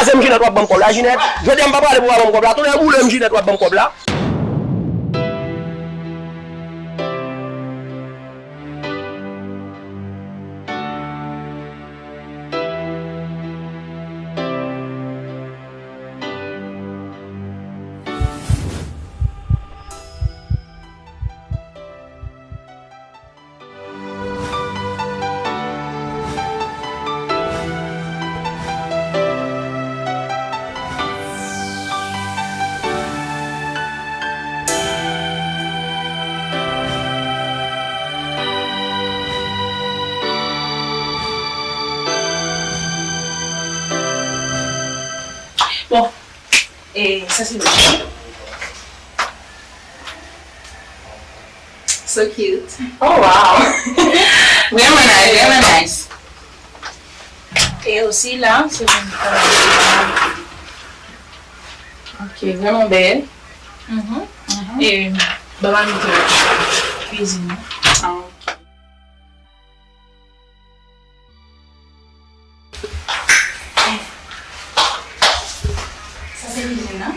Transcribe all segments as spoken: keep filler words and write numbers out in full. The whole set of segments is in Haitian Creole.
Se m Jinèt w ap ban m kòb la, Jinèt. Jodi a m pa prale pou w pa ban m kòb la. Tonè boule m Jinèt w ap ban m kòb la. Bon, e sa se dòj. So cute. Oh, wow. Vrèman nice, vrèman nice. E osi la, se yon travay. Ok, vrèman bèl. Mhm. Mhm. E, ba m al mete l nan kwizin nan. Ah, ok. Sa se kwizin nan.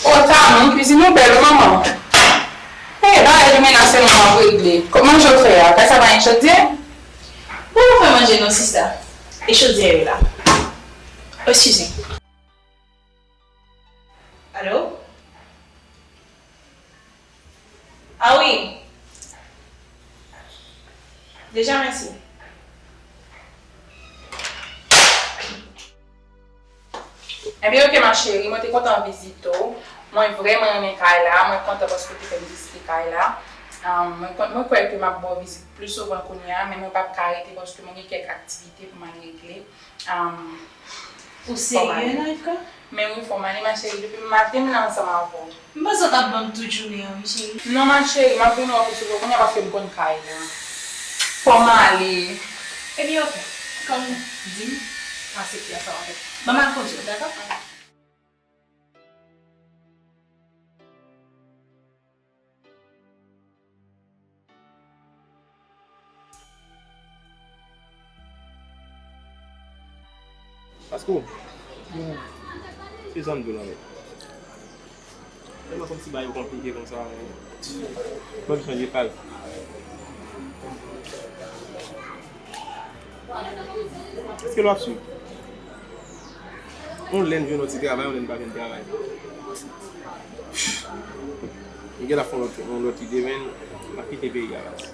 O, Tamou, kwizin ou bèl wi, manman. Hey, bagay de mennaj se mwen m ap regle. Kot manje w fè a? Kay sa pa gen chodyè? Ou pa fè manje non, sista. E chodyè yo la. Eskize. Alo? Ah wi. Deja, mèsi. Ebyen, ok, ma chérie, mwen te kontan vizite w. Mwen vrèman renmen kay la. Mwen kontan paske w te fè m vizite kay la. Ahn, mwen konn, mwen kwè ke m ap ba w vizit pli souvan kounye a, men mwen p ap ka rete paske mwen gen kèk aktivite pou m al regle. Ahn, Ou serye, Naïfka? Men wi, fò m ale, ma chérie. Depi maten, m la ansanm avè w. M panse w t ap ban m tout jounen an, wi, cheri. Non, ma chérie, m ap vin wè w pi souvan kounye a paske m konn kay la. Fò m ale. Ebyen, ok. Kòm di m, m aksepte ansanm avè w. Ban m al kondui w, dakò? Pasko, se sa m di w la, men. Tèlman kòmsi bagay yo konplike konsa, men. Mwen chanje paj. Èske l w ap swiv? Yon lè n jwenn yon ti travay, yon lè n pa jwenn travay. M gen la fè yon lòt, yon lòt ide, men m ap kite peyi a, baz.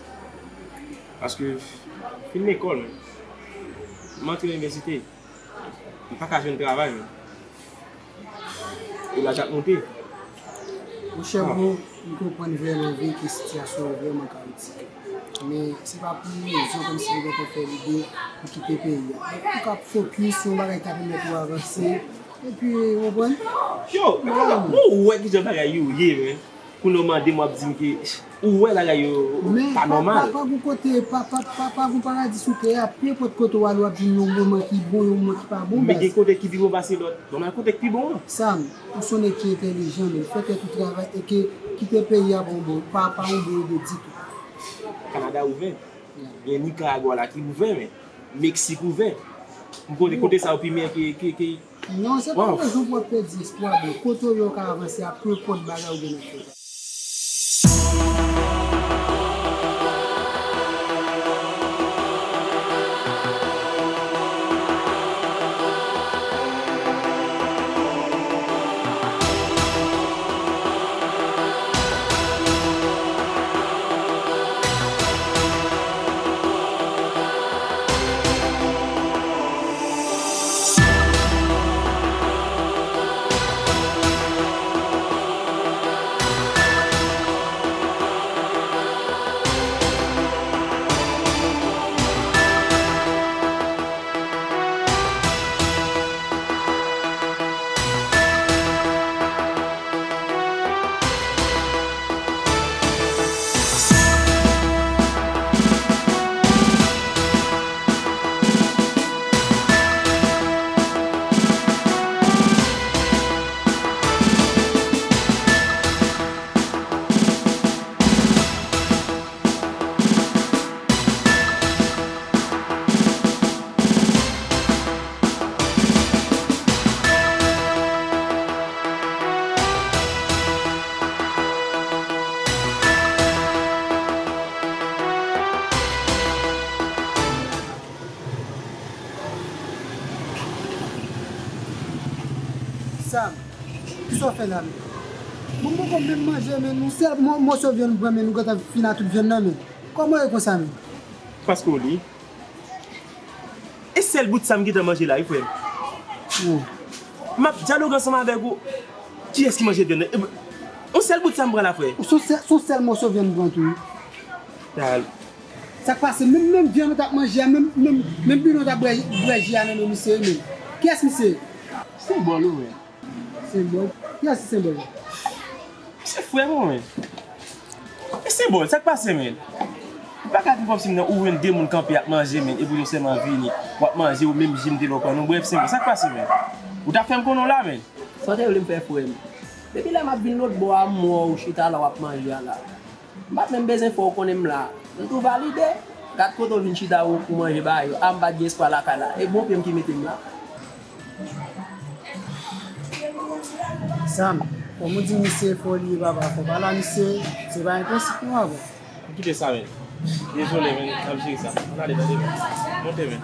Paske, fin lekòl, men. M antre inivèsite. M pa ka jwenn travay, men. E laj ap monte. Monchè, ah, bon, m konprann vrèman vre ke sitiyasyon an vrèman kawotik. Men, se pa pou yon rezon kòmsi nou gentan fè lide pou kite peyi a. Ou ka fokis sou yon bagay ki ka pèmèt ou avanse. Epi, ou konprann? Yo, men, ou wè kijan bagay yo ye, men. Kounye a w mande m, w ap di m ke ou wè bagay yo pa nòmal. Men pa, pa, pa gon kote, pa, pa, pa, pa gon paradi sou tè a, peu importe kote w ale, w ap jwenn yon moman ki bon, yon moman ki pa bon, baz. Men gen kote ki pi bon pase lòt. Bon, men kote ki pi bon an? Sam, ou se yon nèg ki entèlijan, men fè tèt ou travay e ke kite peyi a pa yon bon, pa, pa yon bon ide ditou. Kanada ouvè. Gen Nikaragwa la ki ouvè, men Meksik ouvè. M konnen kote sa yo pi meyè ke, ke, ke Non, se pa yon rezon pou w ap pèdi espwa, bro. Kote w ye, w ka avanse a, peu importe bagay ou gen nan tèt ou. Sam, kisa w fè la, men? Bon, m poko menm manje, men yon sèl mo- moso vyann m pran, men nou gentan fini ak tout vyann nan, men. Kòman w ye konsa, men? Paske w li. E sèl bout sa m gentan manje la, wi, frè m. Oh. M ap dyaloge ansanm avèk ou. Kiyès ki manje vyann nan? E, yon sèl bout sa m pran la, frè. Se yon sèl, se yon sèl moso vyann m pran tou, wi. Tal. Sa k pase? Menm, menm vyann nou t ap manje a, menm, menm, menm bidon nou t ap bwè, bwè ji a nan men misye, wi, menm. Kiyès misye? Senbòl, wi, men. Senbòl? Kiyès ki Senbòl? Se frè m, wi, men. E Senbòl, sa k pase, men? Bagay pou kòmsi nan ou jwenn de moun kanpe ap manje, men, epi yo sèlman vini. W ap manje, ou menm ji m te lòk non. Brèf, Senbòl, sa k pase, men? Ou t ap fè m konnen w la, men. Sa w te vle m fè, frè m? Depi lè m ap vin lòt bò a, m wè w chita la w ap manje a la. M pa t menm bezwen fè w konnen m la. M tou valide. Gad kote w vin chita ou pou manje bagay yo. A, m pa t gen espwa lakay la. E bon pye m ki mete m la. Sam, kòm ou di misye fò li ye papa, fò pa la misye, se pa enprensip nou avè w. Kite sa, men. Dezole, men, n ap jere sa. Ann ale, tande, men. Monte, men.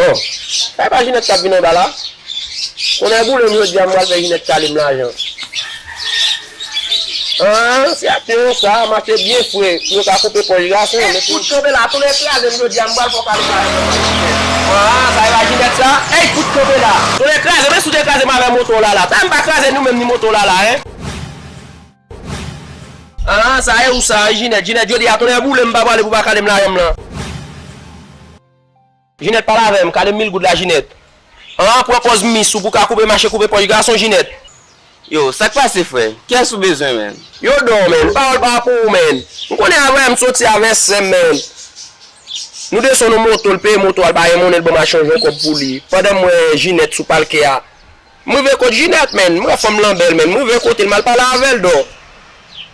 Bon, sa e pa Jinèt k ap vin anba la? Konnen boule m jodi a, m pral fè Jinèt kale m lajan. Ah, se aksyon sa, mache byen fre, pou yo ka koupe pòch gason. Ey, kout kanpe la, tonnè kraze m jodi a, m pral fè w kale m lajan. Ah, sa e pa Jinèt sa? Ey, kout kanpe la. Tonnè kraze, men si w te kraze m avè moto w la la. Sa m pa kraze nou menm ni moto w la la, en? Ah, sa e ou sa, Jinèt. Jinèt, jodi a, tonnè boule m pa pale pou pa kale m lajan m lan. Jinèt, pale avè m, kale m mil goud la, Jinèt. Ah, pran pòz mis ou pou ka koupe mache koupe pòch gason, Jinèt. Yo, sa k pase, frè? Kiyès ou bezwen, menn? Yo, Don, menn, pawòl pa pou ou, menn. M konnen avè m soti avè sè m, menn. Nou desann yon moto, l peye moto a, l pa gen monnen, l ban m al chanje yon kòb pou li. Pandan m wè Jinèt sou palkè a, m rive kot Jinèt, menn. M wè fanm lan bèl, menn. M rive kote l, m al pale avè l, Don.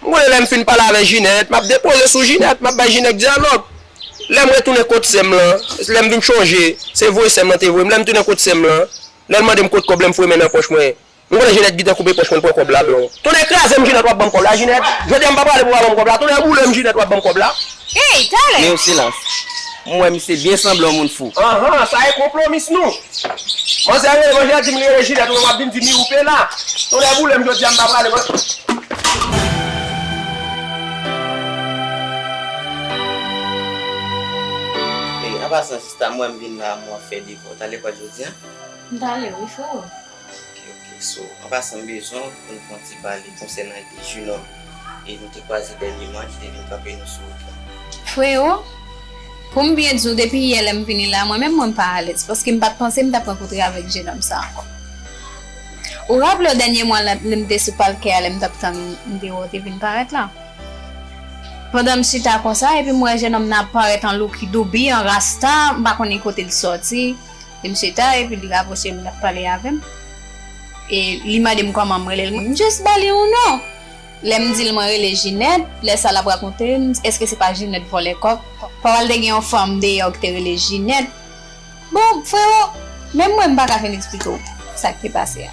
M konnen lè m fin pale avè Jinèt, m ap depoze sou Jinèt, m ap bay Jinèt dyalòg. Lè m retounen kot sè m lan, lè m vin chonje, se voye sè m lan te voye m. Lè m tounen kot sè m lan, lè l mande m kot kòb la, m foure men nan pòch mwen. M konnen Jinèt gentan koupe pòch mwen, l pran kòb la, Don. Tonnè kraze m, Jinèt, w ap ban m kòb la, Jinèt. Jodi a m pa prale pou w pa ban m kòb la. Tonnè boule m, Jinèt, w ap ban m kòb la. Ey, talè! Men yon silans. M wè misye byen sanble yon moun fou. Anhan, sa e konplomis nou. Manzè rele, manzè di m li rele Jinèt, ou menm w ap vin di mi ou pe la. Tonnè boule m, jodi a m pa prale, man. Ey, an pasan, sista, m wè m vin la, m wè w ap fè devwa. Ou t al lekòl jodi a? M t ale, wi, freo. Ok, ok. So, an pasan, m bezwen w pou n fè yon ti pale konsènan de jenòm e nou te kwaze dènyèman ki te vin kanpe nou sou wout la. Freo, pou m byen di w, depi yè lè m vini la, mwen menm mwen pa alèz, paske m pa t panse m t ap rankontre avèk jenòm sa ankò. Ou raple w dènyèman lè, lè m te sou palkè a, lè m t ap tann m te wè w te vin parèt la? Pandan m chita konsa, epi m wè jenòm nan ap parèt an louki doubi, an rasta, m pa konnen kote l sòti. Li m chita, epi li rapwoche m, l ap pale avè m. E li mande m kòman m rele l. M jis ba li yon non. Lè m di l mwen rele Jinèt, lè sa l ap rakonte m, èske se pa Jinèt vòlè kòk? Papa l te gen yon fanm deyò ki te rele Jinèt. Bon, freo, menm mwen m pa ka fin eksplike w sa k te pase a.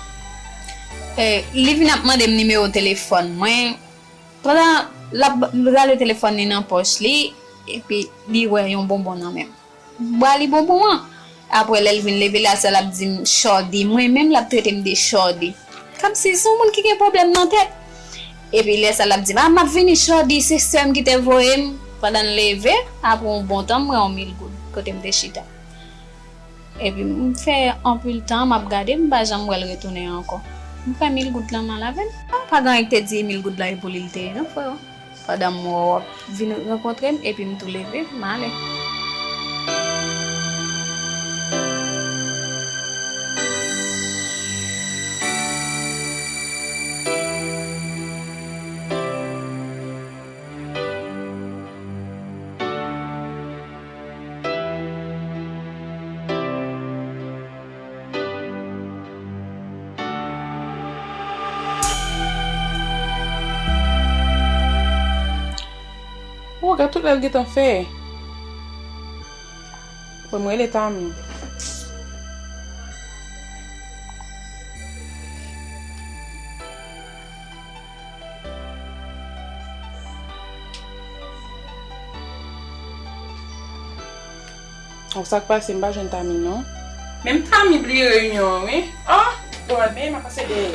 E, li vin ap mande m nimewo telefòn mwen. Pandan l ap rale telefòn li nan pòch li, epi li wè yon bonbon nan men m. M ba li bonbon an. Apre, lè l vin leve la, sa l ap di m Shorty. Mwen menm, l ap trete m de Shorty. Kòmsi se yon moun ki gen pwoblèm nan tèt. Epi lè sa l ap di m, "A, m ap vini, Shorty, se sè m ki te voye m." Pandan l leve, apre yon bon tan, m wè yon mil goud kote m te chita. Epi m fè anpil tan, m ap gade, m pa janm wè l retounen ankò. M pran mil goud lan m al avè l. Pa gen anyen ki te di mil goud lan e pou li l te ye, non, freo. Pandan m wè w ap vin rankontre m, epi m tou leve, m ale. O, gad tout lè l gentan fè. Bon, m rele Tami. O, sa k pase, m pa jwenn Tami non. Menm Tami bliye reyinyon an, wi. O, bon, ebyen, m ap pase dèyè.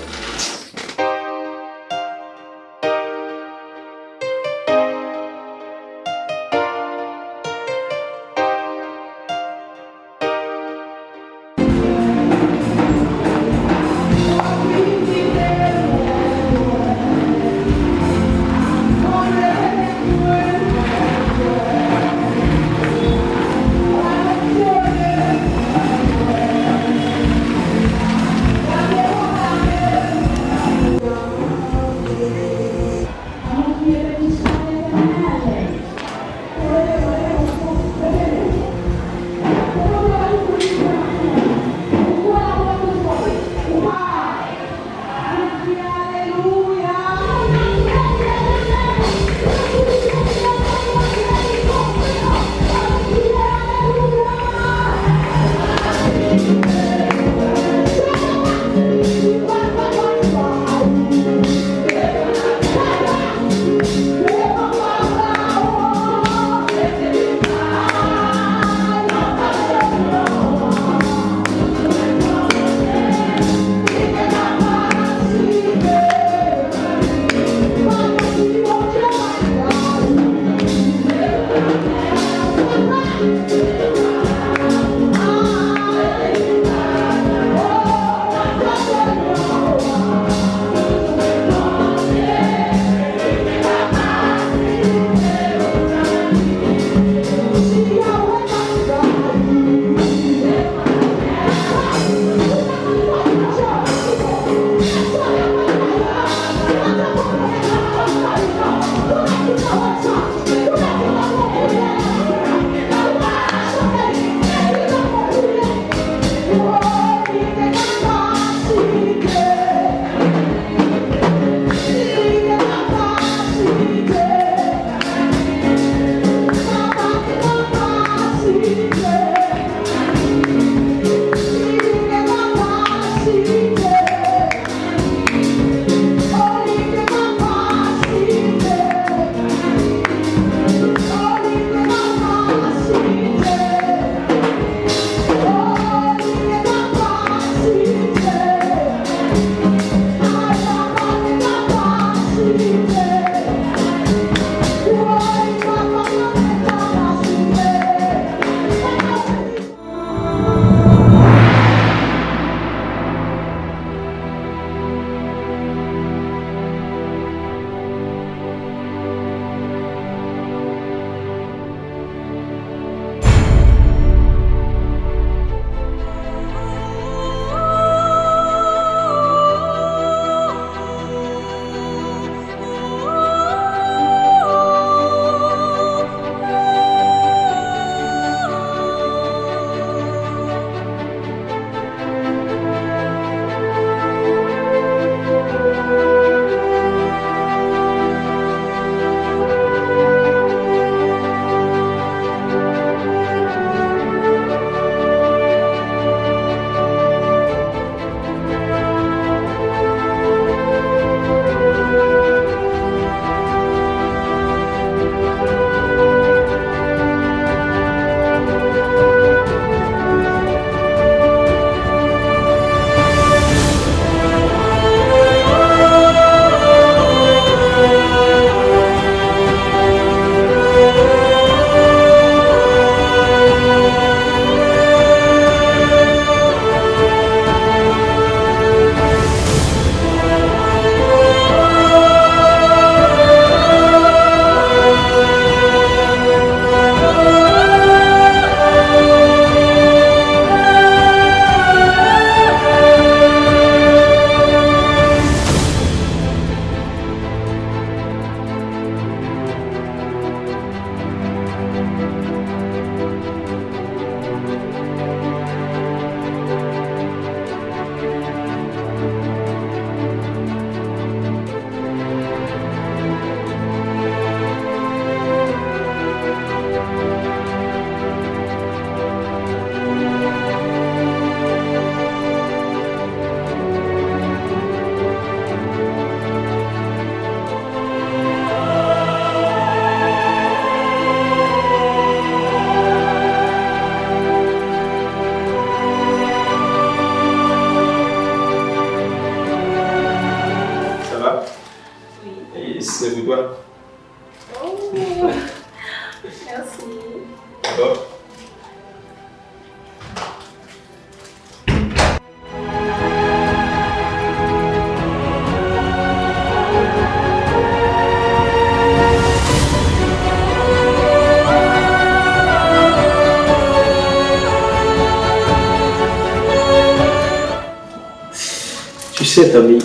Chers amis,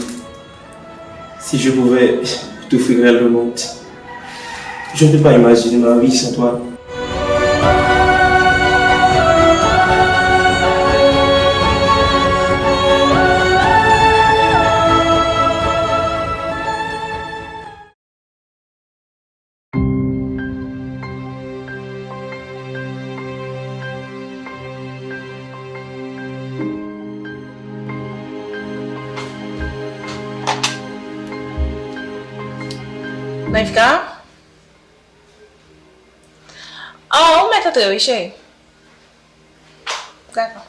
si je pouvais t'offrir le monde, je ne peux pas imaginer ma vie sans toi. Naïfka? Ah, ou mèt antre wi, cheri. Dakò.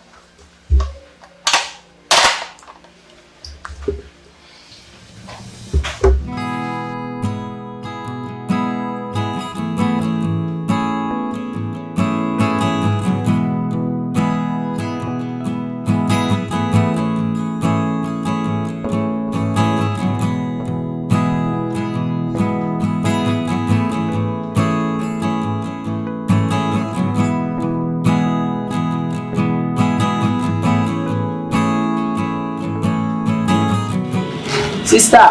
Sista.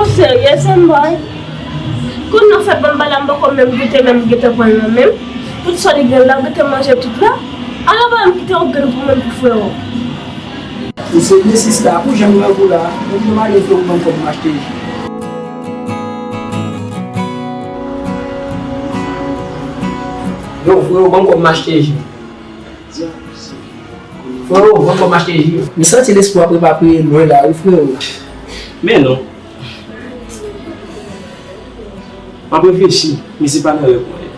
Ou serye, Senbòy? Kounye a w fè ban m bagay la, m poko menm goute, menm gentan pran l nan men m. Tout sa li gen la, ou gentan manje tout la. Ala w pa menm kite yon grenn pou mwen pou frè w. Ou serye, sista, pou jan m wè w la, ou vin mare frè w ban m kòb m achte ji. Non, frè w ban m kòb m achte ji. Frero, ban m kòb m achte ji. M santi lespri w ap evapoye lwen la wi, frero. Men non. M ap reflechi, men se pa nan rèv mwen ye.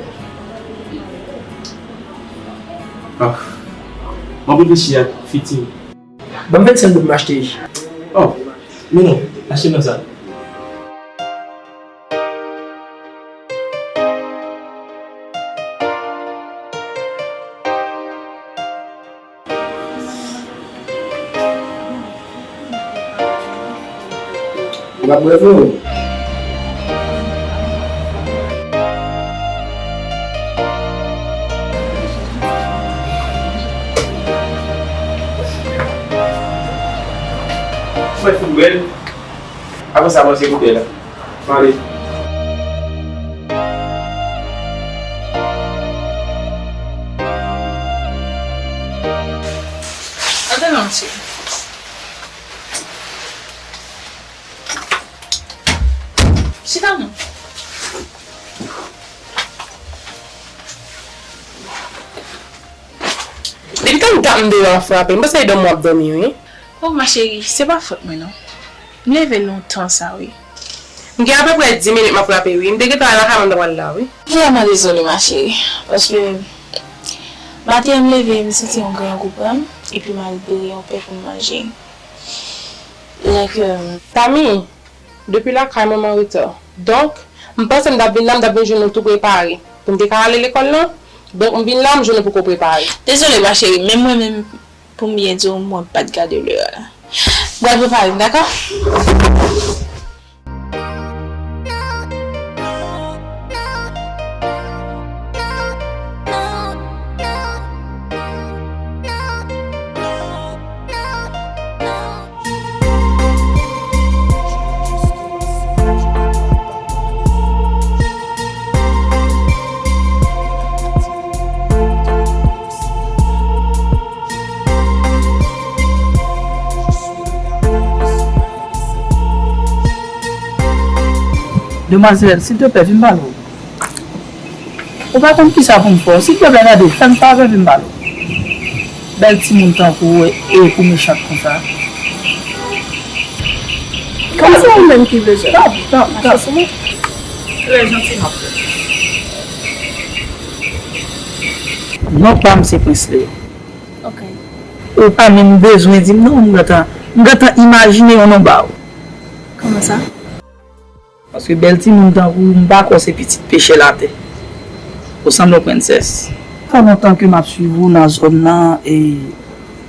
Ah. M ap reflechi ak fiti m. Ban m vennsenk goud m achte ji. Oh, men non, achte nan sa. Ou pa bwè, frero? Mwen fout bwè l. Apre sa, pase kote la. Mwen ale. Antre non, mesye. Chita non. Depi tannta m deyò ap frape, m panse se dòmi w ap dòmi, wi. Oh, ma chérie, se pa fòt mwen, non. M leve lontan sa, wi. M gen apeprè dis minit m ap frape, wi. M te gentan al lakay mwen, m ta pral la, wi. Vrèman dezole, ma chérie, paske maten an m leve, m santi yon grangou pran m, epi m al bouyi yon pen pou m manje. Lè ke m Tami, depi lakay mwen m anreta. Donk, m panse m t ap vin la, m t ap vin jwenn nou tou prepare. Pou m te ka ale lekòl lan, donk m vin la, m jwenn nou poko prepare. Dezole, ma chérie, men mwen menm, pou m byen di w, mwen pa t gade lè a la. M pral prepare m, dakò? Demwazèl, silteplè, vin pale w. Ou pa konn kisa pou m fè w. Silteplè, gade, fè m favè, vin pale w. Bèl timoun tankou w e, e pou mechant konsa. Kòmsi w Mwen ki bezwen. Tap, tap, tap. Mache sou mwen. Trè janti, m ap fè. Non pa m se Prince Léon. Ok. Ou pa menm bezwen di m non, m gentan, m gentan imajine yon non ba w. Kòman sa? Paske bèl timoun tankou w, m pa kwè se pitit pechè latè. Ou sanble yon prensès. Fè lontan ke m ap swiv ou nan zòn nan, e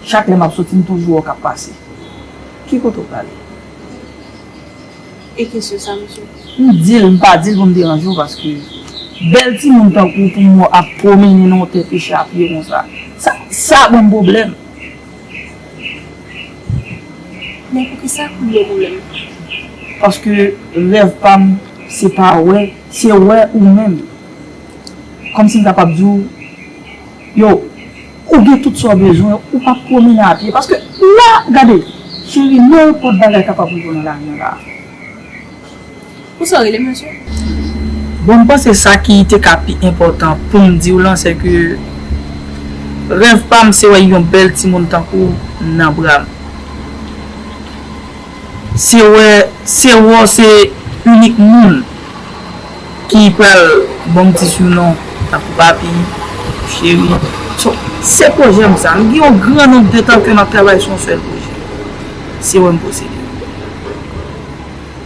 chak lè m ap soti, m toujou wè w k ap pase. Ki kote w prale? E kesyon sa, mesye? M di l, m pa di l pou m deranje w, paske bèl timoun tankou w pou m wè w ap pwomennen nan yon tè pechè a pye konsa. Sa, sa ban m pwoblèm. Men poukisa pou m gen pwoblèm? Paske rèv pa m, se pa wè, se wè ou menm. Kòmsi m kapab di w, yo, ou gen tout sa w bezwen, ou p ap pwomennen a pye. Paske la, gade, cheri, nenpòt bagay kapab rive w nan lavi an la. Pou sa w rele m, mesye? Bon, m panse sa ki te ka pi enpòtan pou m di w lan, se ke rèv pa m, se wè yon bèl timoun tankou w nan bra m. Se wè, se wè w se inik moun ki pral ban m ti sinon, tankou papi, cheri. So, se pwojè m sa. M gen yon gran nonb de tan ke m ap travay sou yon sèl pwojè. Se wè m posede.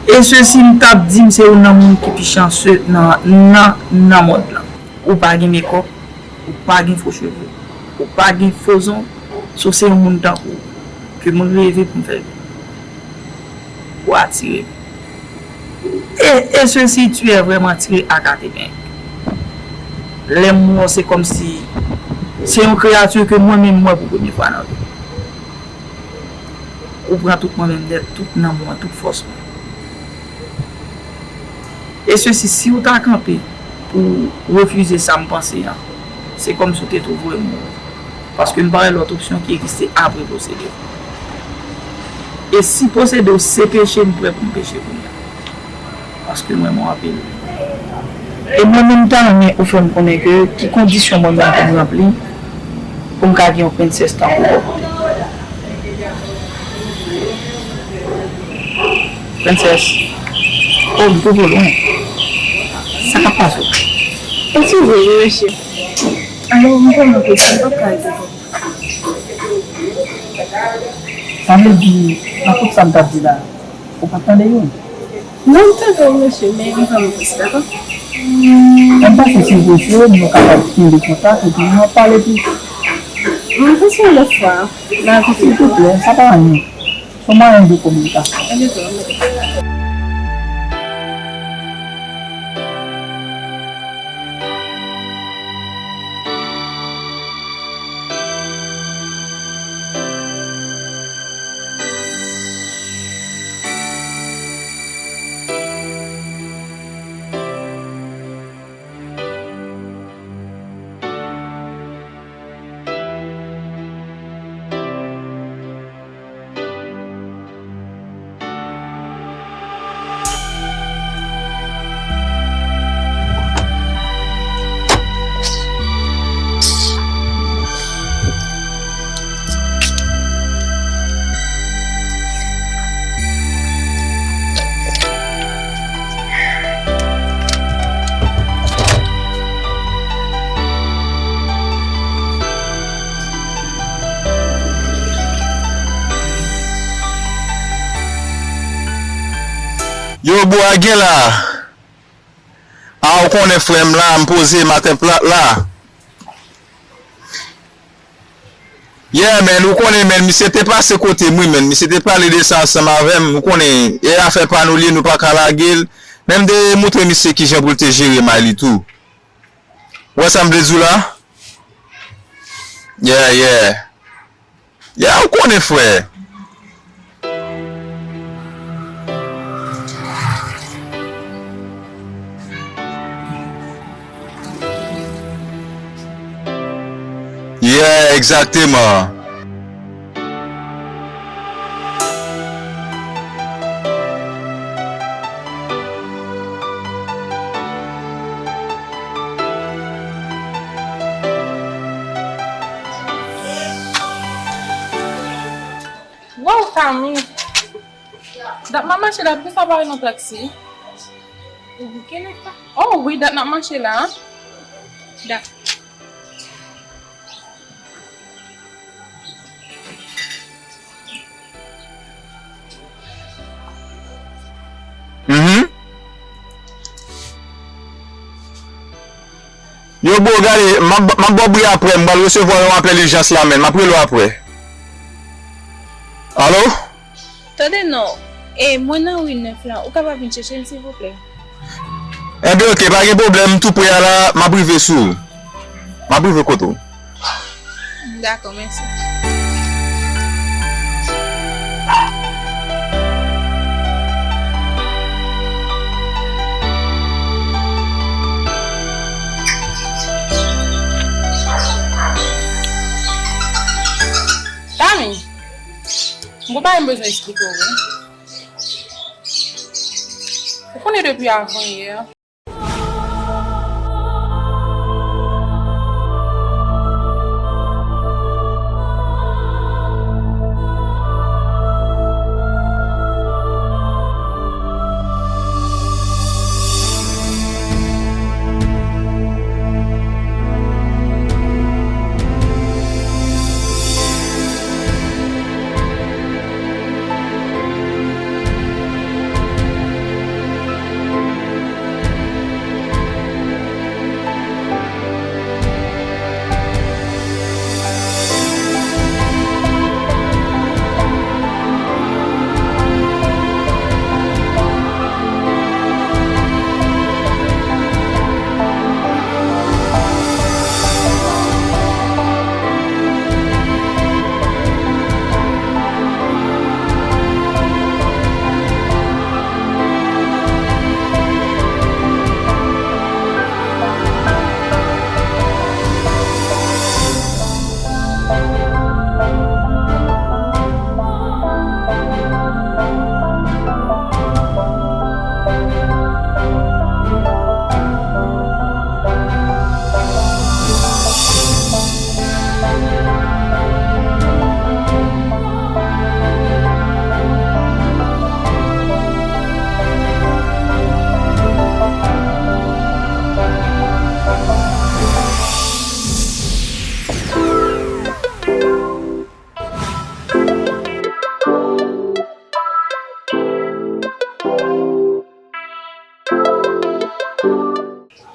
E sesi, m t ap di m se youn nan moun ki pi chanse nan, nan, nan mond lan. Ou pa gen mekòp, ou pa gen fo cheve, ou pa gen fo zong, so se yon moun tankou w ke mwen reve pou m fè vin. Ou atire m. E, e sesi, tu es vraiment attiré à quatre-vingts. Lè m wè w, se kòmsi se yon kreyati ke mwen menm m wè pou premye fwa nan vi m. Ou pran tout mwen menm nèt, tout nanm mwen, tout fòs mwen. E sesi, si w ta kanpe pou w refize sa m panse an, se kòmsi w te tou voye m mouri. Paske m pa wè lòt opsyon ki egziste apre posede w. E si posede w se peche, m prè pou m peche kounye a. Paske m renmen w anpil. E mwen menm, m ta renmen ou fè m konnen ke ki kondisyon mwen menm pou m ranpli pou m ka gen yon prensès tankou w bò kote m. Prensès. O, m twò lwen. Sa k ap pase w? Eskize m, mesye. Alò, m vrèman prese, m p ap ka rete twòp. Sa vle di, nan tout sa m t ap di la, ou pa t tande youn? Non, m tande w, mesye, men m vrèman prese, dakò? An pase si w vle, nou kapab kenbe kontak epi nou ap pale plis. M panse yon lòt fwa, m a kontinye. Silvouplè, sa pa anyen. Yon mwayen de kominikasyon. Yo, bwa gen la. A, ou konnen frè m la, m poze maten plat la. Yeah, man, ou konnen, man, misye te pase kote m, wi, man. Misye te pale de sa ansanm avè m, ou konnen, e afè pa nou li ye, nou pa ka lage l. Men m te montre misye kijan pou l te jere may li tou. Ou wè sa m vle di w la? Yeah, yeah. Yeah, ou konnen, frè. Yeah, egzakteman. Wow, Kami! Dat m ap mache la, poukisa w pa rele yon taksi? Ou bouke nèt la? Oh wi, dat n ap mache la. Dat. Mhm. Yo, bro, gade, m ap, m ap ba w bri apre, m pral resevwa yon apèl ijans la, menn. M ap rele w apre. Alo? Tande non, e mwen nan ri nèf lan, ou kapab vin chèche m silvouplè? Enben, oke, pa gen pwoblèm, m tou pre a la, m ap rive sou ou. M ap rive kote w. Dakò, mèsi. Tami, m gon bagay m bezwen eksplike w, wi. Ou konnen depi avan yè.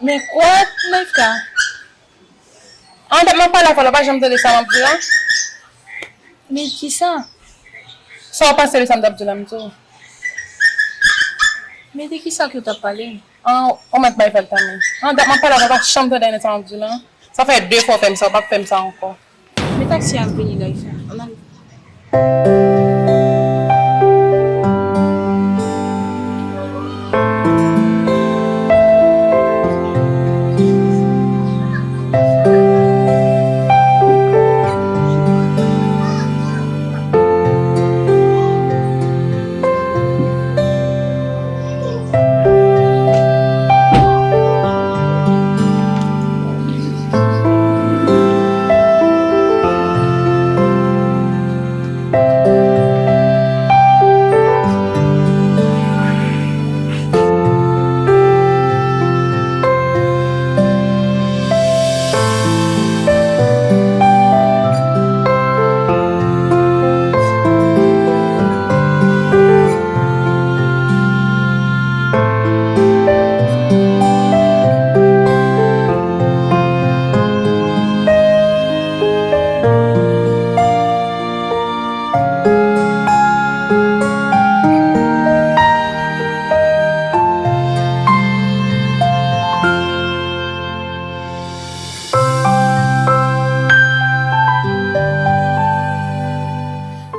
Men kwè, Naïfka. An, dat m ap pale avè w la, w pa janm tande sa m ap di w la? Men kisa? Sa w panse de sa m t ap di w la, m di w? Men de kisa ke w t ap pale? An, ou mèt bay fè l tanmen. An, dat m ap pale avè w, w pa janm tande anyen sa m ap di w la? Sa fè de fwa w fè m sa, w p ap fè m sa ankò. Men taksi a ap vini la, Ifa. Ann ale.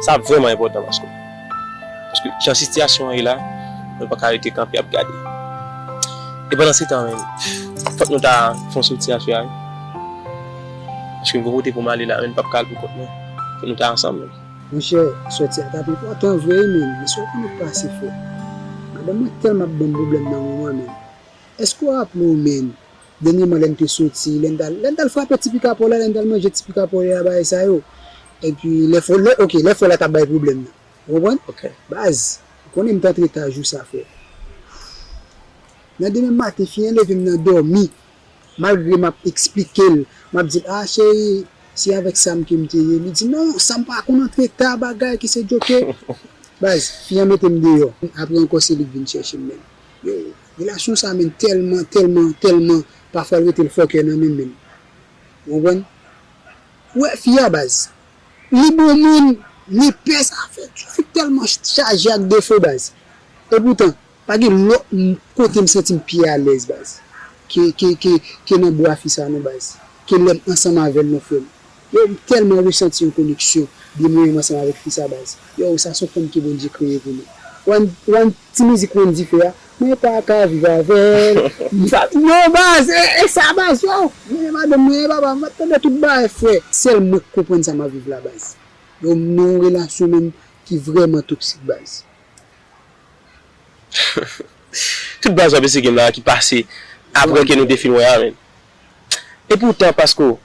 Sa vrèman enpòtan paske, paske jan sitiyasyon an ye la, nou pa ka rete kanpe ap gade. E pandan se tan menm, fòk nou ta fè yon soti afè a wi. Paske m gon kote pou m ale la, menm m p ap ka al pou kont mwen. Fòk nou ta ansanm menm. Monchè, sòti a t ap enpòtan vre wi, men, men sa w konnen k pase, frè. Madanm mwen tèlman ap ban m pwoblèm nan moman, men. Èske w raple w, men, dènyèman, lè n te soti, lè n t al, lè n t al frape ti pikapòl la, lè n t al manje ti pikapòl la, bagay sa yo. Epi, lè frè, lè, oke, lè frè la t ap bay pwoblèm nan. Ou konprann? Ok. Baz, ou Konnen m t antre ta jou sa, frè. Nan demen maten, fi an leve m nan dòmi. Malgre m ap eksplike l, m ap di l, "A, cheri, se avèk Sam ke m te ye." Li di, "Non, Sam pa konn antre ta bagay ki se djoke." Baz, fi an mete m deyò. Apre ankò, se li k vin chèche m menm. Yo, relasyon sa menm tèlman, tèlman, tèlman, pafwa l rete l fòkè nan men m menm. Ou konprann? Ou wè fi a, baz. Li bon moun, li pès afè. Fi tèlman chaje ak defo, baz. E poutan, pa gen lòt m- kote m santi m pi alèz, baz, ke, ke, ke, ke nan bra fi sa non, baz. Ke lè m ansanm avè l non, frè m. Yo, m tèlman resanti yon koneksyon de mwen menm ansanm avèk fi sa, baz. Yo, sa se yon fanm ke Bondye kreye pou mwen. Wan, wan ti mizik Wendy fè a, mwen pa ka viv avè l. M pa- yo, baz, e, e sa, baz, yo. Mwen, madanm mwen, e papa, m ap tande tout bagay, frè. Sèl mwen k konprann sa m ap viv la, baz. Yo, m nan yon relasyon menm ki vrèman toksik, baz. Tout baz w ap eseye gen la ki pase apre ke nou te fin wè a, men. E poutan, Pasko,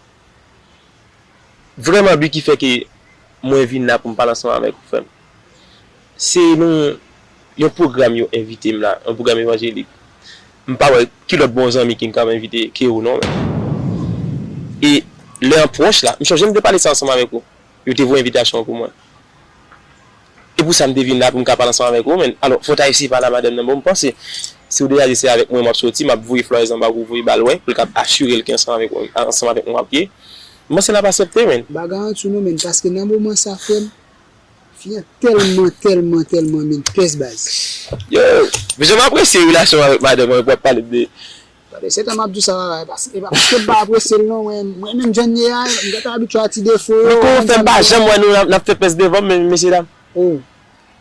vrèman, bi ki fè ke mwen vin la pou m pale ansanm avèk ou, frè m, se nou, yon pwogram yo envite m la, yon pwogram evanjelik. M pa wè ki lòt bon zanmi ki m ka envite ke ou non, men. E lè an pwòch la, m sonje m te pale sa ansanm avèk ou. Yo te voye envitasyon an pou mwen. E pou sa m te vin la pou m ka pale ansanm avèk ou, men. Alò, fò w ta eseye pale a madanm nan. Bon, m panse, si w deja di se avèk mwen m ap soti, m ap voye florèz anba kou, voye ba l wè, pou l kab asire l ke ansanm avèk mwen, ansanm avèk mwen w ap ye. M panse l ap aksepte, men. M pa garanti w non, men, paske nan moman sa, frè m, fi an tèlman, tèlman, tèlman, men, pès, baz. Yo, jan m apresye relasyon w avèk madanm mwen, pou w ap pale de Tande, se tan m ap di w sa, papa, e pa, e pa paske m pa apresye l non, mwen, mwen menm jan m ye a, m gentan abitye a ti defo yo. Men kòman fè m pa janm wè nou n ap, n ap fè pès devan m, men, mesye dam? Oh,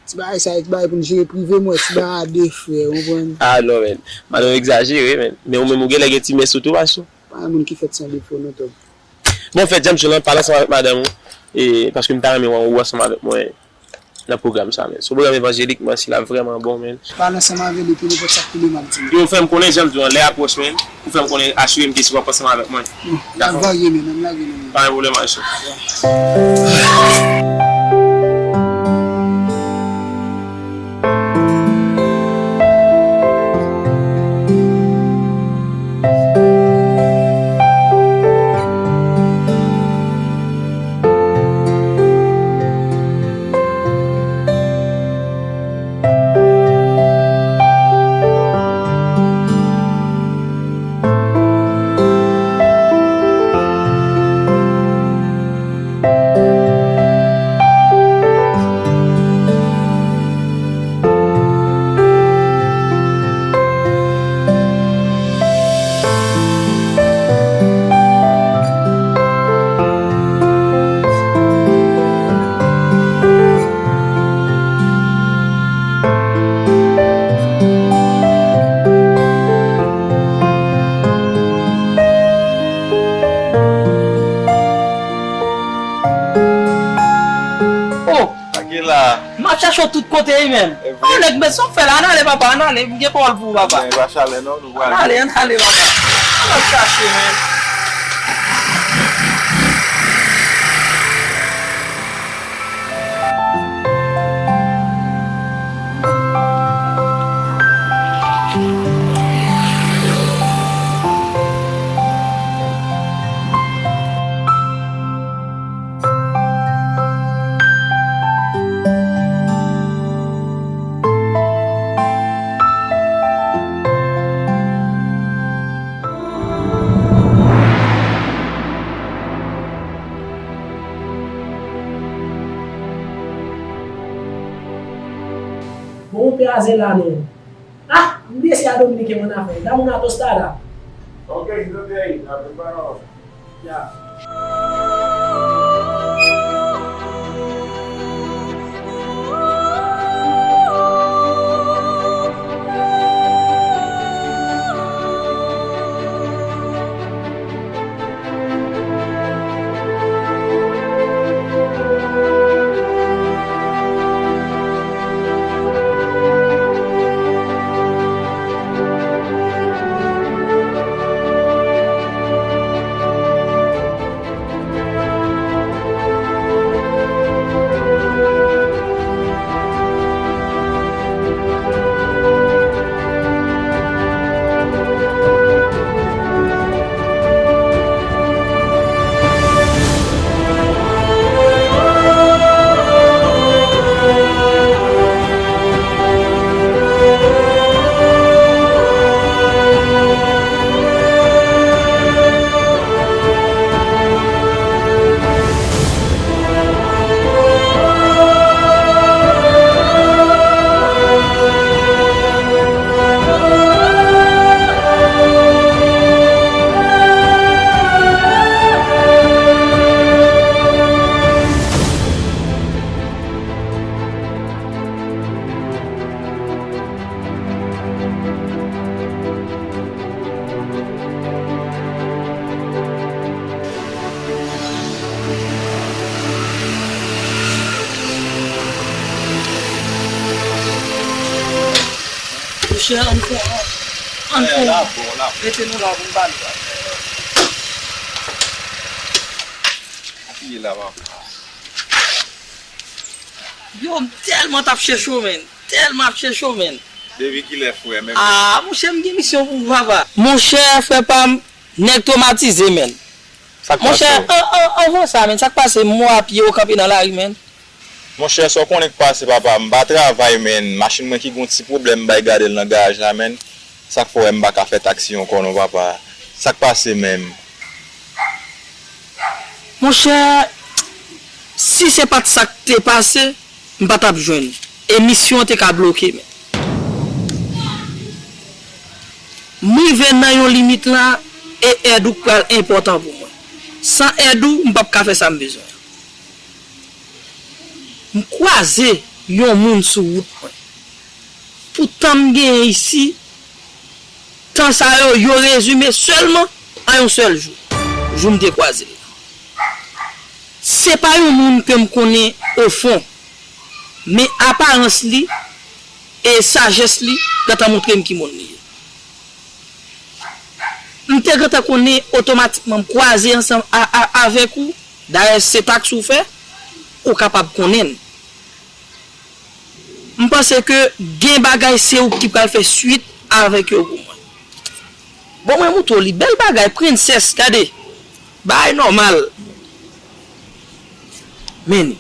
ti bagay sa, e ti bagay pou n jere prive m wè, ti bagay a de frè, ou konprann? Ah non, men. Madanm egzajere, men. Men ou menm ou genlè gen ti mès ou tou, Pasko. Pa gen moun ki fèt san defo non, Tòg. Bon, fè James Jolan, pale ansanm avèk madanm ou, e, paske m ta renmen wè ou ansanm avèk mwen nan pwogram sa, men. Se yon pwogram evanjelik, men si l ap vrèman bon, men. Pale ansanm avè li, pou nenpòt sa k tonbe m ap di w. Yo, fè m konnen, jan m di w an, lè a pwòch, men. Ou fè m konnen, asire m ke si w ap ansanm avèk mwen. Bon, l ap varye, men, men m lage nan men. Pa gen pwoblèm, mache. Oh! Sa ki la? M ap chache w tout kote wi, menm. Oh, nèg, men sa w fè la, ann ale, papa, ann ale, m gen pawòl pou ou, papa. Men, pa chalè non, nou prale. Ann ale, ann ale, papa. Ann al chache, menm. Bon, ou kraze la non. Ah, m bliye se a Dominiken mwen afè. Dame una tostada. Ok, si yo te ayik, la prepara. Ya. Monchè, ann fè, ann fè, rete nou la pou n pale. Apiye la, papa. Yo, m tèlman t ap chèche w, menn. Tèlman ap chèche w, menn. Depi kilè, frè, menm? Ah, monchè, m gen misyon pou ou, papa. Monchè, frè pa m, nèg twomatize, menn. Sa k pase? Monchè, an, an, anvan sa, menn, sa k pase? M wè w apiye, w kanpe nan lari, menn. Monchè, sa w konnen k pase, papa? M pa travay, menn. Machin mwen ki gen yon ti pwoblèm, m bay gade l nan garaj la, menn. Sa k fè w wè m pa ka fè taksi ankò non, papa. Sa k pase menm? Monchè, si se pa t sa k te pase, m pa t ap jwenn. E misyon an te ka bloke, menn. M rive nan yon limit la, e èd ou pral enpòtan pou mwen. San èd ou, m p ap ka fè sa m bezwen. M kwaze yon moun sou wout mwen. Pou tan m genyen isi, tan sa yo, yo rezime sèlman an yon sèl jou. Jou m te kwaze l la. Se pa yon moun ke m konnen o fon, men aparans li e sajès li gentan montre m ki moun li ye. M te gentan konnen otomatikman m kwaze ansanm a, a, avèk ou. Dayè, se taksi w fè, ou kapab konnen l. M panse ke gen bagay se ou ki pral fè swit avèk yo pou mwen. Bon, mwen moutre w li. Bèl bagay, princess, gade. Bagay nòmal. Men li.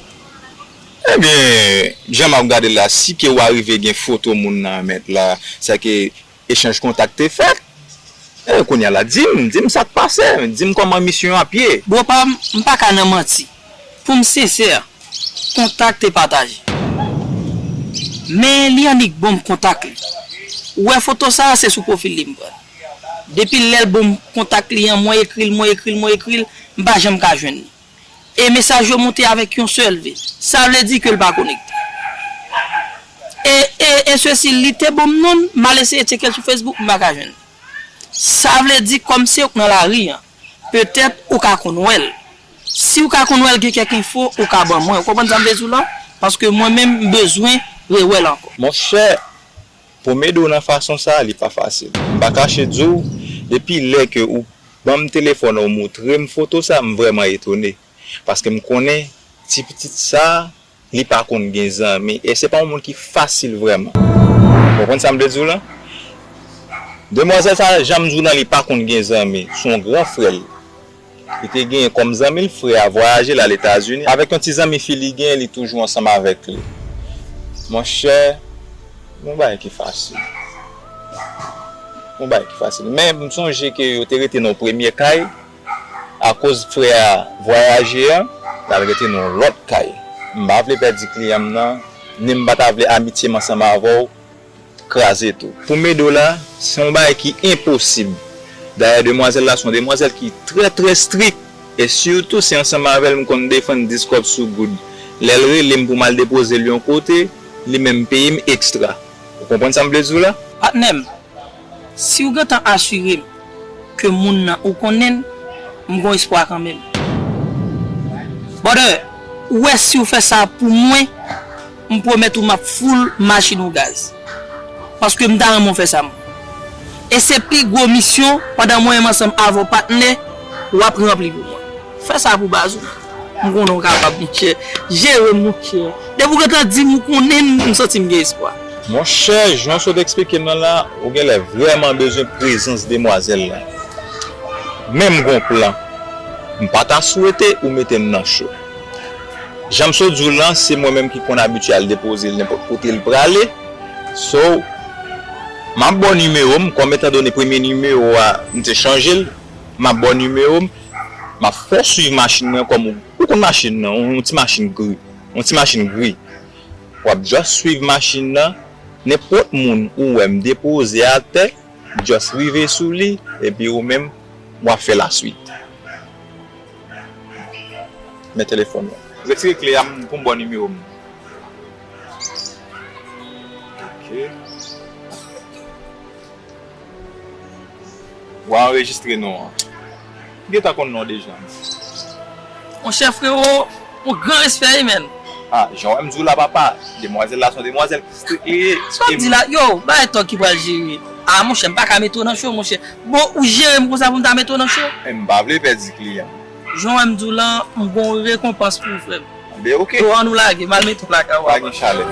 Ebyen, jan m ap gade l la, si ke w arive gen foto moun nan mèt la, sa ke echanj kontak te fèt. E, kounye a la, di m, di m sa k pase, di m kòman misyon an ap ye. Bro pa m, m pa ka nan manti. Pou m sensè, kontak te pataje. Men li annik ban m kontak li. Ou wè foto sa a, se sou pwofil li m pran l. Depi lè l ban m kontak li an, mwen ekri l, mwen ekri l, mwen ekri l, m pa janm ka jwenn li. E mesaj yo monte avèk yon sèl V. Sa vle di ke l pa konekte. E, e, e sesi, li te ban m non l, m al eseye tcheke l sou Facebook, m pa ka jwenn li. Sa vle di, kòm se ou k nan lari an, petèt ou ka konn wè l. Si w ka konn wè l, gen kèk enfo, ou ka ban mwen. Ou konprann sa m vle di w la? Paske mwen menm, m bezwen rewè l ankò. Monchè, pou m ede w nan fason sa a, li pa fasil. M pa kache di w, depi lè ke ou ban m telefòn ou moutre m foto sa, m vrèman etone. Paske m konnen ti pitit sa a, li pa konn gen zanmi. E se pa yon moun ki fasil vrèman. Ou konprann sa m vle di w lan? Demwazèl sa, jan m di w lan, li pa konn gen zanmi. Se yon gran frè l. Li te genyen kòm zanmi l, frè a vwayaje l al Etazini. Avèk yon ti zanmi fi li genyen, li toujou ansanm avèk li. Monchè, yon bagay ki fasil. Yon bagay ki fasil. Men m sonje ke yo te rete nan yon premye kay. Akoz frè a vwayaje an, l al rete nan yon lòt kay. M pa vle pèdi kliyan m nan, ni m pa ta vle amitye m ansanm avè w kraze tou. Pou m ede w la, se yon bagay ki enposib. Dayè, demwazèl la se yon demwazèl ki trè, trè strik. E sitou, se ansanm avè l m konn defann dis kòb sou goud. Lè l rele m pou m al depoze l yon kote, li menm peye m ekstra. Ou konprann sa m vle di w la? Patnè m, si w gentan asire m ke moun nan ou konnen l, m gon espwa kanmenm. Brother, ou wè si w fè sa pou mwen, m pwomèt ou m ap foul machin ou gaz. Paske m ta renmen w fè sa mwen. E se pi gwo misyon pandan mwen menm ansanm avè w patnè, w ap ranpli pou mwen. Fè sa pou baz ou. M konnen w kapab, monchè. Jere m, monchè. Depi w gentan di m ou konnen m, m santi m gen espwa. Monchè, jan w sot eksplike m nan la, ou genlè vrèman bezwen prezans demwazèl la. Men m gon plan. M pa ta swete ou mete m nan cho. Jan m sot di w lan, se mwen menm ki konn abitye al depoze l nenpòt kote l prale. So, m ap ba w nimewo m, kòm etandone premye nimewo a, m te chanje l, m ap ba w nimewo m, m ap fè w swiv machin mwen kòm ou, ou konn machin nan, yon ti machin gri, yon ti machin gri. W ap just swiv machin nan, nenpòt moun ou wè m depoze atè, just rive sou li, epi ou menm, w ap fè laswit. Men telefòn mwen. Retire kle a m pou m ba w nimewo m. Ok. W a anrejistre non an. M gentan konn non deja. Monchè frewo, yon gran respè wi, menn. Ah, jan w wè m di w la, papa, demwazèl la se yon demwazèl ki strik li ye. Sa w ap di la? Yo, bagay tòg ki pral jere. Ah, monchè, m pa ka mete w nan cho, monchè. Bon, ou jere m konsa pou m ta mete w nan cho? E m pa vle pèdi kliyan. Jan w wè m di w lan, m gon rekonpans pou ou, frè m. Anben, oke. Yo, ann nou lage, m al mete w lakay ou. Pa gen chalè.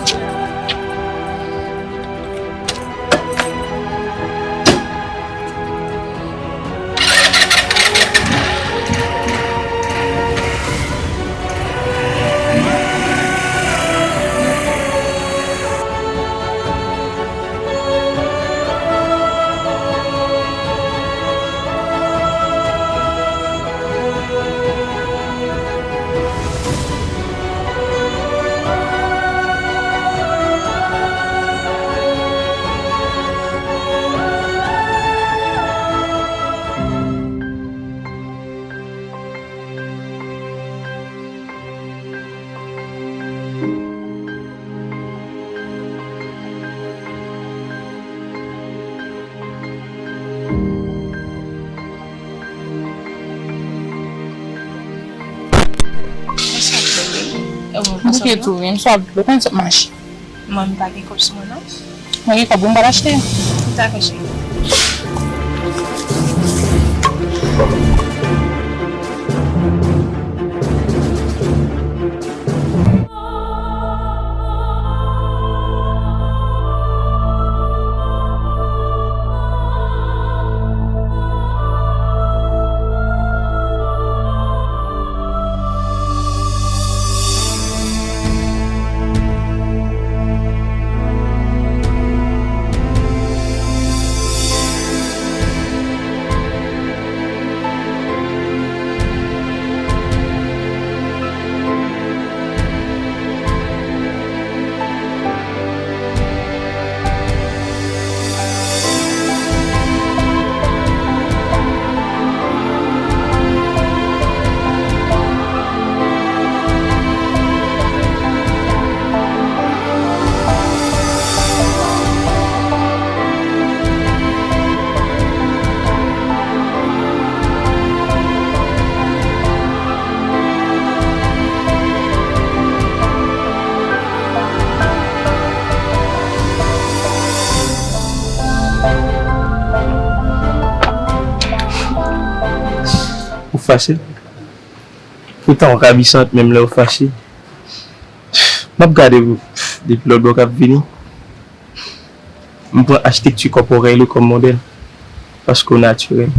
Bouke tou, wi, m swa dlo, konn sot mache. Mwen, m pa gen kòb sou mwen, non. Mwen gen kòb, m pral achte. Dakò, cheri. Ou fache? Poutan ou rabisant menm lè ou fache. M ap gade w depi lòt bò k ap vini. M pran achtekti kòporèl ou kòm modèl, paske w natirèl.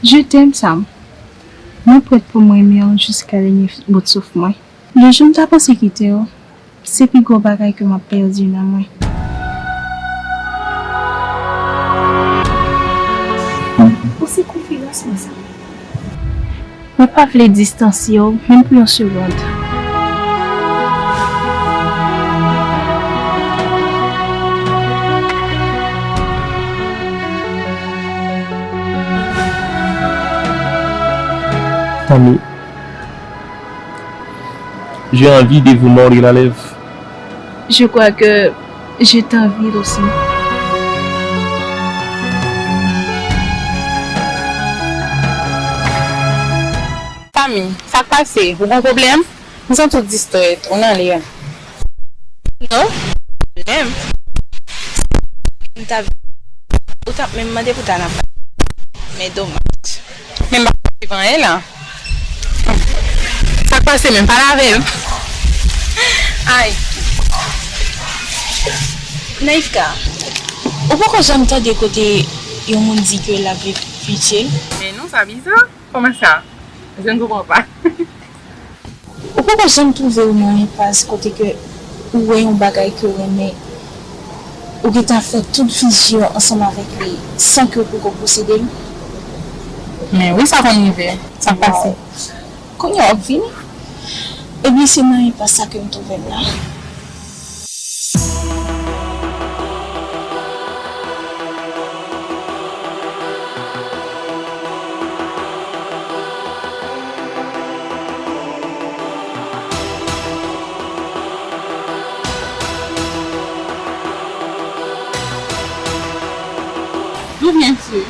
Je t'aime, Sam. Mwen prèt pou m renmen w jiska dènye bout souf mwen. Le jou m ta panse kite w, se pi gwo bagay ke m ap pèdi nan mwen. Ou se konfidans mwen sa. Mwen pa vle distanse w, menm pou yon segond. Tanmi. J'ai envie de vous mordre la lèvre. Je crois que je t'envie aussi. Fanmi, sa k pase? Ou gon pwoblèm? M santi w distrèt, ou nan lè a. Non, menm. M t ap, ou t ap menm mande pou ta nan pa. Men domaj. Men m pa viv anyen la. Sa k pase menm? Pale avè l. Ay. Naïfka, ou poko janm tande kote yon moun di ke l ap viv pitye? Men non, sa biza. Kòman sa? Je ne comprends pas. Ou poko janm twouve w nan enpas kote ke ou wè yon bagay ke w renmen, ou gentan fè tout vizyon ansanm avèk li san ke w poko posede l? Men wi, sa konn rive. Sa pase. Kounye a w ap vini? Ebyen, se nan enpas sa ke m twouve m la. D'où viens-tu?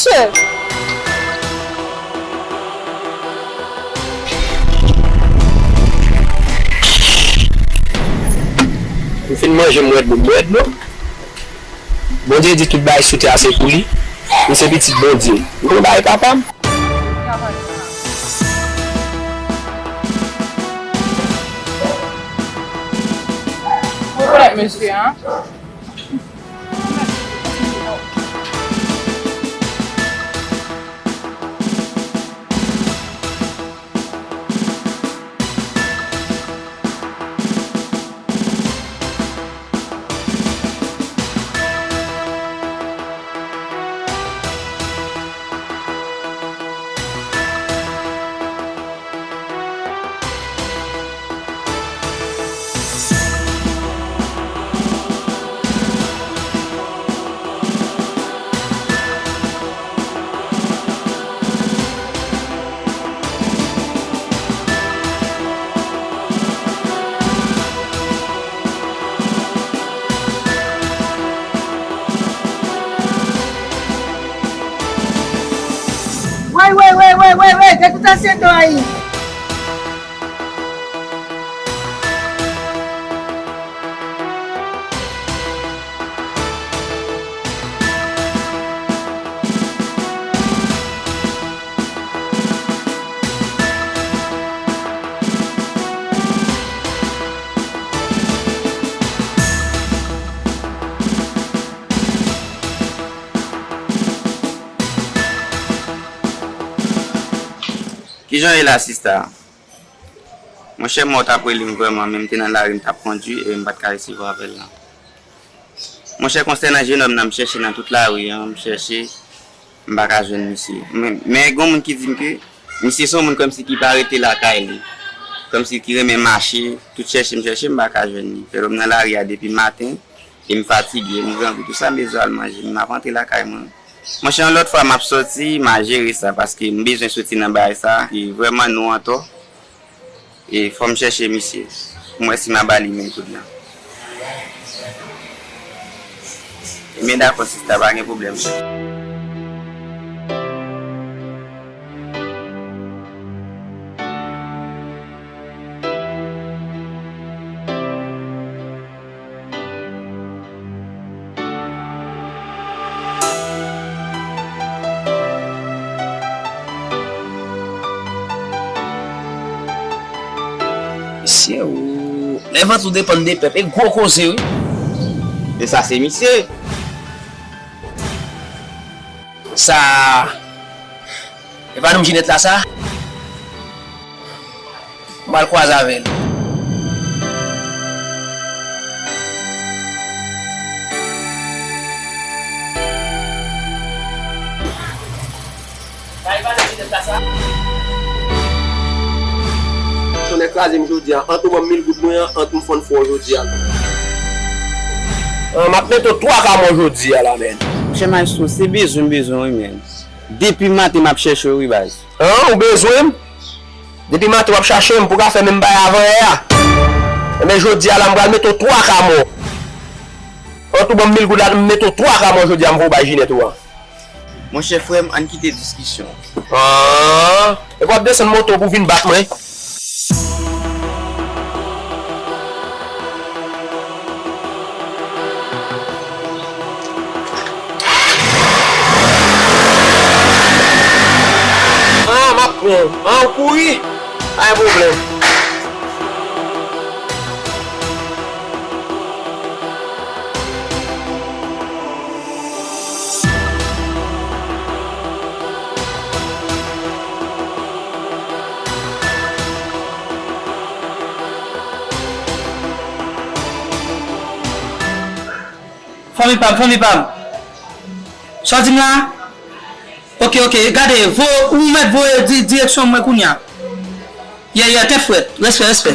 Mesye! M fin manje, m rèd, m rèd non. Bondye di tout bagay sou tè a se pou li. M se pitit Bondye. M konnen bagay papa m. Ou konèt mesye an? Woy, woy, woy, woy, woy, woy, gad tout ansyen do a ye. Kijan w ye la, sista? Monchè, mò t ap rele m vrèman, men m te nan lari, m t ap kondui e m pa t ka resevwa apèl lan. Monchè, konsènan jennonm nan, m chèche nan tout lari an, m chèche, m pa ka jwenn misye. Men, men gen moun ki di m ke misye se yon moun kòmsi ki pa rete lakay li. Kòmsi ki renmen mache, tout chèche m chèche, m pa ka jwenn li. Fè lè m nan lari a depi maten, e m fatige, m grangou, tout sa m bezwen al manje, m ap rantre lakay mwen. Monchè, yon lòt fwa m ap sòti, m a jere sa, paske m bezwen soti nan bagay sa, e vrèman nou antò. E fò m chèche misye pou m wè si m a ba li men kounye a. Ebyen dakò sista, pa gen pwoblèm. Mesye, ou lè vant ou depann de pèp, e gwo koze wi. E sa se misye. Sa, e pa nou Jinèt la sa? M al kwaze avè l. Tonnè kraze m jodi a, ant ou ban m mil goud mwen an, ant m fann fò w jodi a. Ah, m ap mete w twa ka mò jodi a la, menn. Monchè Maestro, se bezwen m bezwen w wi, menn. Depi maten m ap chèche w wi, baz. An, ou bezwen m? Depi maten w ap chache m pou w ka fè menm bagay avan yè a. Enben, jodi a la, m pral mete w twa ka mò. An tou ban m mil goud la, m mete w twa ka mò jodi a, m voye w bay Jinèt ou an. Monchè frè m, ann kite diskisyon. An, epi w ap desann moto w pou w vin bat mwen. An, m ap pran. An, ou kouri? Pa gen pwoblèm. Fanmi pa m, fanmi pa m. Sa w di m la? Oke, oke, gade, vo-, ou mèt voye di-, direksyon mwen kounye a. Yè, yè, tèt frèt, respè, respè.